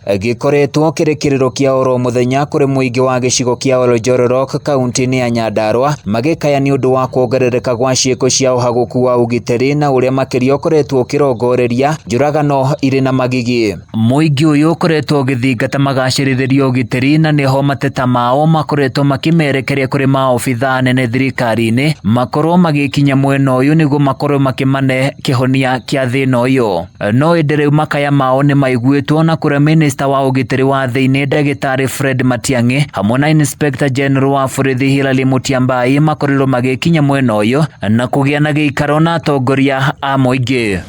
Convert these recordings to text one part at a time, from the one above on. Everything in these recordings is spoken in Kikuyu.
Gĩkoretwo kĩrĩ kĩrĩro kĩa oro mũthenya kũrĩ mũingĩ wa gĩcigo kĩa Oljororok kaunti-inĩ ya Nyandarua magĩkaya nĩ ũndũ wa kuongerereka gwa ciĩko cia ũhagũku wa ũgitĩri na ũrĩa makĩria ũkoretwo ũkĩrongoreria njũragano irĩ na magigi. Mũingĩ ũyũ ũkoretwo ũgĩthingata magacĩrithĩrio ũgitĩri na nĩho mateta mao makoretwo makĩmerekeria kũrĩ maobithaa anene thirikari-inĩ makorwo magĩkinya mwena ũyũ nĩguo makorwo makĩmane kĩhonia kĩa thĩna ũyũ. No ĩndĩ rĩu makaya mao nĩ maiguĩtwo na kũrĩa minista wa ũgitĩri wa thĩinĩ ndagĩtarĩ Fred Matiang'i hamwe na Inspector General wa borithi Hilary Mutyambai makorirwo magĩkinya mwena ũyũ na kũgĩa na gĩikaro na atongoria a mũingĩ.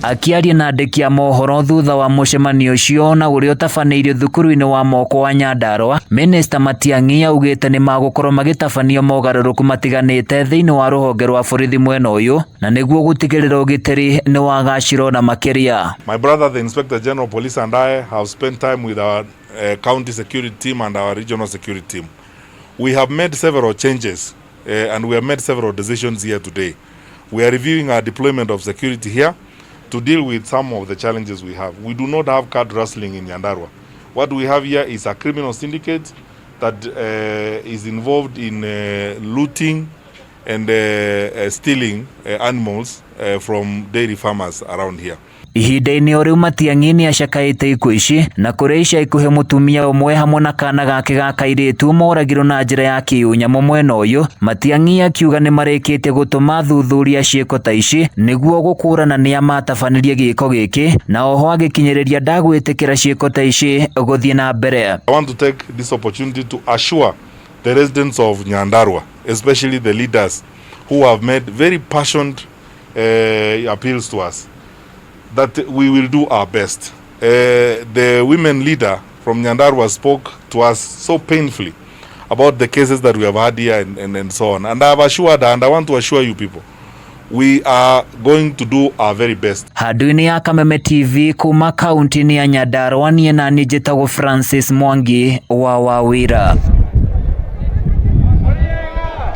Akĩaria na andĩki a mohoro thutha wa mũcemanio ũcio na ũrĩa ũtabanĩirio thukuru-inĩ wa moko wa Nyandarua, Minista Matiang'i augĩte nĩ magũkorwo magĩtabania mogarũrũku matiganĩte thĩinĩ wa rũhonge rwa borithi mwena ũyũ na nĩguo gũtigĩrĩra ũgitĩri nĩ wagacĩra ona makĩria. My brother, the Inspector General of Police, and I have spent time with our county security team and our regional security team. We have made several changes and we have made several decisions here today. We are reviewing our deployment of security here to deal with some of the challenges we have. We do not have card rustling in Nyandarua. What we have here is a criminal syndicate that is involved in looting and stealing animals from dairy farmers around here. Ihinda-inĩ o rĩu Matiang'i nĩ acakaĩte ikuũ ici na kũrĩ ica ikuhĩ mũtumia ũmwe hamwe na kana gake ga kairĩtu moragirwo na njĩra ya kĩũnyamũ mwena ũyũ. Matiang'i akiuga nĩ marĩkĩtie gũtũma athuthuria ciĩko ta ici nĩguo gũkũrana nĩa matabanirie gĩko gĩkĩ na oho agĩkinyĩrĩria ndagwĩtĩkĩra ciĩko ta ici gũthiĩ na mbere. I want to take this opportunity to assure the residents of Nyandarua, especially the leaders who have made very passionate appeals to us, that we will do our best. The women leader from Nyandarua spoke to us so painfully about the cases that we have had here and so on. And I have assured her, and I want to assure you people, we are going to do our very best. Handũ-inĩ ya Kameme TV kuma kaunti-inĩ ya Nyandarua niĩ nani njĩtagwo Francis Mwangi wa Wawira.